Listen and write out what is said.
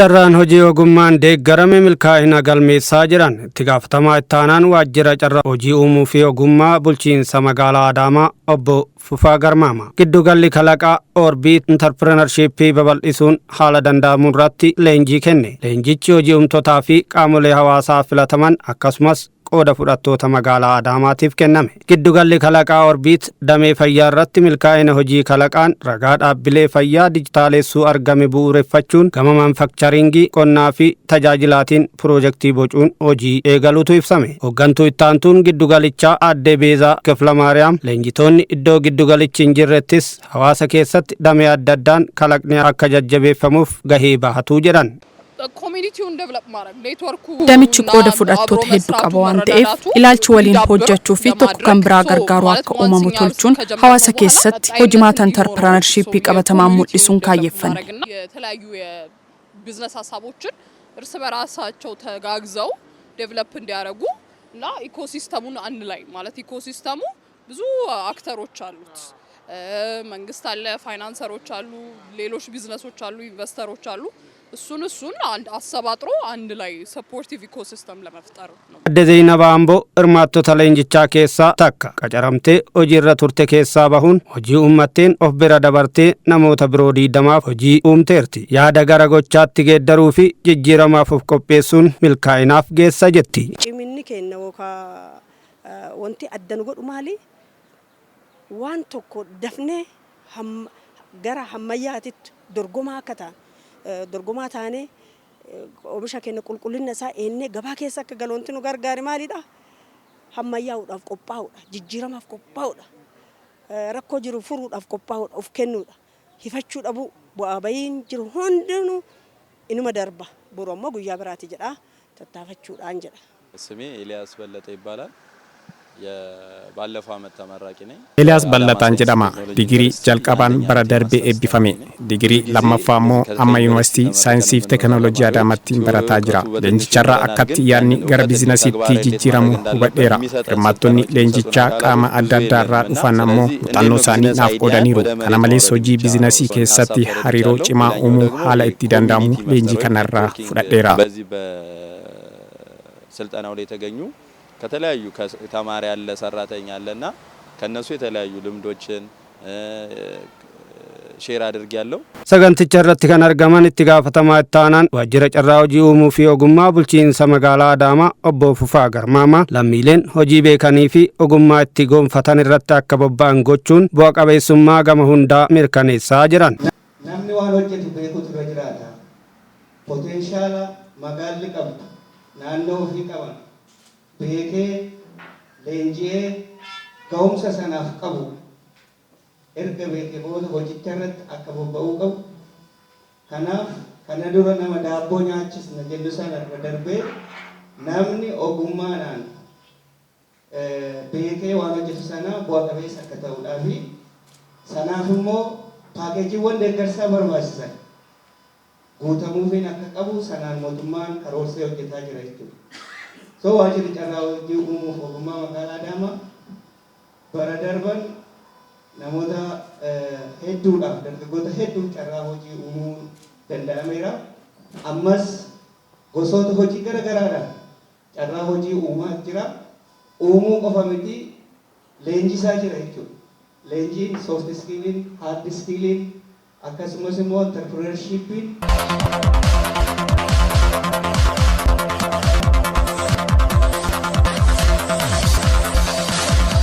Carraan hojii ogummaan deeggarame milkaa'ina galmeessaa jiran itti gaafatamaa ittaanaan waajjira carraa hojii uumuu fi ogummaa bulchiinsa magaalaa Adaamaa obbo Fufaa Garmaama. Giddugalli kalaqaa Oorbiit intarpirenarshiippii babal'isuun haala danda'amu irratti leenjii kenne. Leenjichi hojii uumtotaa fi qaamolee hawaasaa filataman akkasumas qooda fudhattoota magaalaa Adaamaatiif kenname. Giddugalli kalaqaa Orbiit damee fayyaa irratti milkaa'ina hojii kalaqaan ragaa dhaabbilee fayyaa dijitaalessuu argame bu'uureffachuun gama manufakcharingii, qonnaa fi tajaajilaatiin piroojeektii bocuun hojii eegaluutu ibsame. Hooggantuu ittaantuun giddugalichaa aadde Beezaa Kiflamaariyaam leenjitoonni iddoo giddugalichi hin jirrettis hawaasa keessatti damee adda addaan kalaqni akka jajjabeeffamuuf gahee bahatuu jedhan. Community ውን develop ማድረግ ኔትወርኩ Damichi qooda fudhattoota hedduu qaba waan ta'eef, ilaalchi waliin hojjechuu fi tokko kan biraa gargaaru akka uumamu tolchuun hawaasa keessatti hojimaata intarpiraanershiippii qabatamaan mul'isuun kaayyeffanne. የተለያዩ የቢዝነስ ሀሳቦችን እርስ በራሳቸው ተጋግዘው develop እንዲያደርጉ እና ecosystem ኡን አንድ ላይ ማለት ecosystem ኡ ብዙ actor ኦች አሉት። መንግስት አለ፣ financer ኦች አሉ፣ ሌሎች ቢዝነሶች አሉ፣ investor ኦች አሉ። እሱን አንድ አሰባጥሮ አንድ ላይ supportive ecosystem ለመፍጠር ነው። Adde Zeenabaa Amboo hirmaattota leenjichaa keessaa takka. Qacaramtee hojiirra turte keessaa bahuun hojii uummatteen of bira dabartee namoota biroo 20f hojii uumteerti. Yaada gara gochaatti geeddaruu fi jijjiiramaaf of qopheessuun milkaa'inaaf geessa jetti. Ciminni keenya yookaan wanti adda nu godhu maali? Waan tokko dafnee gara hammayyaatitti dorgomaa akka ta'an, dorgomaa taanee oomisha keenya qulqullina isaa eennee gabaa keessa akka galu wanti nu gargaare maalidha? Hammayyaa'uudhaaf qophaa'uudha. Jijjiiramaaf qophaa'uudha. Rakkoo jiru furuudhaaf qophaa'uudha. Of kennuudha. Hifachuu dhabuu, bu'aa bahiin jiru hundinuu inuma darba. Boru ammoo guyyaa biraati jedha. Tattaafachuudhaan jedha. ስሜ ኤልያስ በለጠ ይባላል። ባለፈው አመት ተመራቂ ነኝ። Eeliyaas Ballataan jedhama. Digirii jalqabaan bara darbee eebbifame. Digirii lammaffaa immoo amma Yuunivarsiitii Saayinsii fi Teekinooloojii Adaamaatti barataa jira. Leenjicharraa akkatti yaadni gara biizinasiitti jijjiiramu hubadheera. Hirmaattonni leenjichaa qaama adda addaarraa dhufan ammoo muuxannoo isaanii naaf qoodaniiru. Kana malees hojii biizinasii keessatti hariiroo cimaa uumuu haala itti danda'amu leenjii kanarraa fudhadheera. በዚህ በስልጠናው ላይ የተገኙ ከተለያዩ ተማሪ ያለ፣ ሰራተኛ አለና ከነሱ የተለያዩ ልምዶችን share አድርጌያለሁ። Saganticha irratti kan argaman itti gaafatamaa itti aanaan waajjira carraa hojii uumuu fi ogummaa bulchiinsa magaalaa Adaamaa obbo Fufaa Garmaamaa lammiileen hojii beekanii fi ogummaa itti gonfatan irratti akka bobba'an gochuun bu'a qabeessummaa gama hundaa mirkaneessaa jiran. Namni waan hojjetu beekutu irra jiraata. Potential magaalli qabdu, naannoo ofii qaban beekee, leenji'ee, ga'umsa sanaaf qabu erga beekee booda hojicha irratti akka bobba'uu qabu. Kanaaf kana dura nama daabboo nyaachisna jennu sana irra darbee namni ogummaadhaan beekee waan hojjetu sana bu'a qabeessa akka ta'uudhaa fi sanaaf immoo paakeejiiwwan deeggarsaa barbaachisan guutamuufiin akka qabu sanaan mootummaan karoorsee hojjetaa jira jechuudha. So waajjirri carraa hojii uumuuf ogummaa magaalaa Adaamaa bara darban namoota hedduudhaaf, dargaggoota hedduuf carraa hojii uumuu danda'ameera. Ammas gosoota hojii gara garaadhaan carraa hojii uumaa jira. Uumuu qofa miti, leenjisaa jira jechuudha. Leenjiin soft skill iin, hard skill iin, akkasumas immoo entrepreneurship iin.